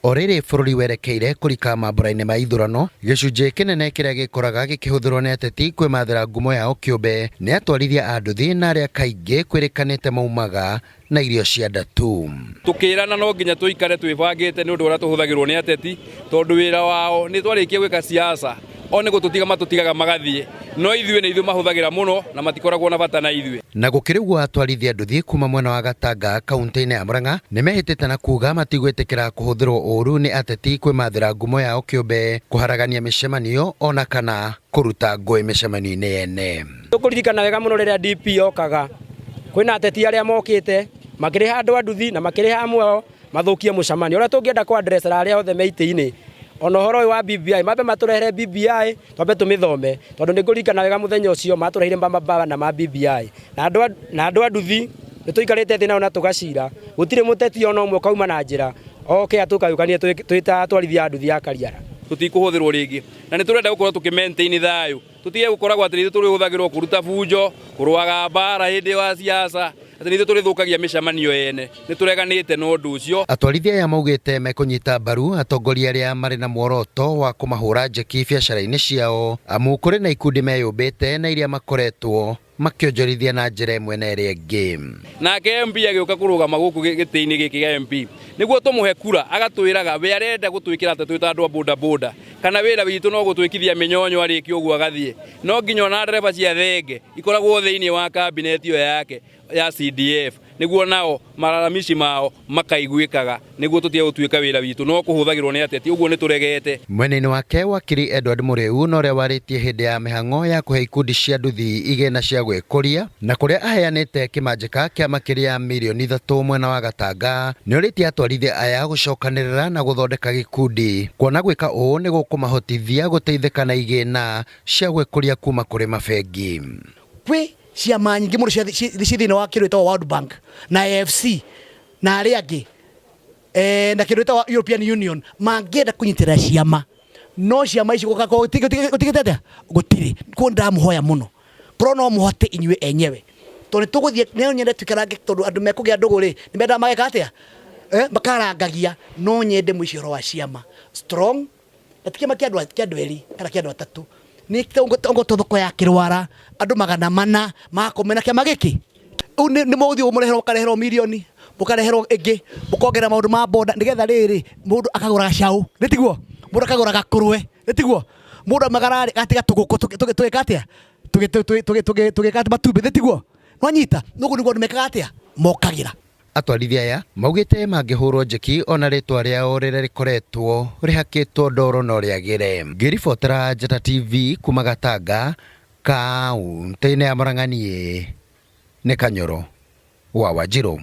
O rĩrĩ bũrũri werekeire kũrika mambũra-inĩ ma ithurano, gĩcunjĩ kĩnene kĩrĩa gĩkoraga gĩkĩhũthĩrwo nĩ ateti kwĩmathĩra ngumo yao kĩũmbe nĩ atwarithia a nduthi na arĩa kaingĩ kwĩrĩkanĩte maumaga na irio cia nda tu. Tũkĩrana no nginya tũikare twĩbangĩte nĩ ũndũ ũrĩa tũhũthagĩrwo nĩ ateti, tondũ wĩra wao nĩ twarĩkia gwĩka siasa o nĩ gũtũtiga matũtigaga magathiĩ, no ithuĩ nĩ ithuĩ mahũthagĩra mũno na matikoragwo na bata na ithuĩ. Na gũkĩrĩ ũguo atwarithia nduthi kuma mwena wa Gatanga kauntĩ-inĩ ya Murang'a nĩmehĩtĩte na kuga matigwĩtĩkĩra kũhũthĩrwo ũru nĩ ateti kwĩmathĩra ngumo yao kĩũmbe, kũharagania mĩcemanio ona kana kũruta ngũĩ mĩcemanio-inĩ yene. Tũkũririkana wega mũno rĩrĩa DP yokaga, kwĩna ateti arĩa mokĩte makĩrĩha andũ a nduthi na makĩrĩha amwe ao mathũkie mũcemanio. Ũrĩa tũngĩenda kũ address arĩa othe me itĩ-inĩ, ona ũhoro ũyũ wa BBI, mambe matũrehere BBI twambe tũmĩthome, tondũ nĩ ngũririkana wega mũthenya ũcio matũreheire mabana ma BBI na andũ a nduthi nĩ tũikarĩte thĩ nao na tũgacira, gũtirĩ mũteti ona ũmwe ũkauma na njĩra oke atũgayũkanie twĩ ta atwarithia a nduthi a Kariara. Tũtikũhũthĩrwo rĩngĩ na nĩ tũrenda gũkorwo tũkĩ maintain thayũ. Tũtige gũkoragwo atĩ nĩ ithuĩ tũrĩhũthagĩrwo kũruta bunjo, kũrũaga mbara hĩndĩ ya siasa, atĩ nĩ ithuĩ tũrĩthũkagia mĩcemanio yene. Nĩ tũreganĩte na ũndũ ũcio. Atwarithia aya maugĩte mekũnyita mbaru atongoria arĩa marĩ na muoroto wa kũmahũra njeki biacara-inĩ ciao amu kũrĩ na ikundi meyũmbĩte na iria makoretwo makĩonjorithia na njĩra ĩmwe na ĩrĩa ĩngĩ. Nake MP agĩũka kũrũgama gũkũ gĩtĩ-inĩ gĩkĩ gĩa MP nĩguo tũmũhe kura, agatwĩraga we arenda gũtwĩkĩra atĩ twĩ ta andũ a boda boda, kana wĩra witũ no gũtwĩkithia mĩnyonyo arĩkia ũguo agathiĩ. No nginya ona ndereba cia thenge ikoragwo thĩinĩ wa kabineti ĩyo yake ya CDF nĩguo nao malalamishi mao makaiguĩkaga nĩguo tũtige gũtuĩka wĩra witũ no kũhũthagĩrwo nĩ ateti, ũguo nĩ tũregete. Mwena-inĩ wake, wakiri Edward Mũrĩu na ũrĩa warĩtie hĩndĩ ya mĩhang'o ya kũhe ikundi cia nduthi igĩna cia gwĩkũria na kũrĩa aheanĩte kĩmanjĩka kĩa makĩria ya mirioni ithatũ mwena wa Gatanga, nĩorĩtie atwarithia aya gũcokanĩrĩra na gũthondeka gĩkundi kuona gwĩka ũũ nĩ gũkũmahotithia gũteithĩka na igĩna cia gwĩkũria kuma kũrĩ mabengi. Kwĩ ciama nyingĩ mũno ciĩ thĩinĩ wa kĩndũ gĩtagwo World Bank na AFC na arĩa angĩ na kĩndũ gĩtagwo European Union mangĩenda kũnyitĩrĩra ciama no ciama ici gũtigĩte atĩa gũtirĩ. Koguo ndĩramũhoya mũno korwo no mũhote inyuĩ enyewe tondũ nĩtũgũthiĩ no nyende tũikarange tondũ andũ mekũgĩa ndũgũ rĩ nĩ mendaga mageka atĩa makarangagia no nyende mũici ũhoro wa ciama strong na ti kĩama kĩa andũ kĩa andũ erĩ kana kĩa andũ atatũ nĩ ongo thoko ya kĩrwara andũ 400 magakomena kĩama gĩkĩ rĩu nĩ mũgũthiĩ mũreherwo mũkareherwo mirioni mũkareherwo ĩngĩ mũkongerera maũndũ ma boda nĩgetha rĩrĩ mũndũ akagũra gacaũ nĩ tiguo mũndũ akagũra gakũrwe nĩ tiguo mũndũ aumagara rĩ agatiga tũgũkũ tũgĩka atĩa tũgĩka matumbĩ nĩ tiguo nwanyita nũguo nĩguo andũ mekaga atĩa mokagĩra. Atwarithia aya maugĩte mangĩhũrwo njeki ona rĩtwa rĩao rĩrĩa rĩkoretwo rĩhakĩtwo ndoro no rĩagĩre. Ngĩribotera Njata TV kuma Gatanga, kauntĩ-inĩ ya Murang'a niĩ nĩ Kanyoro wa Wanjirũ.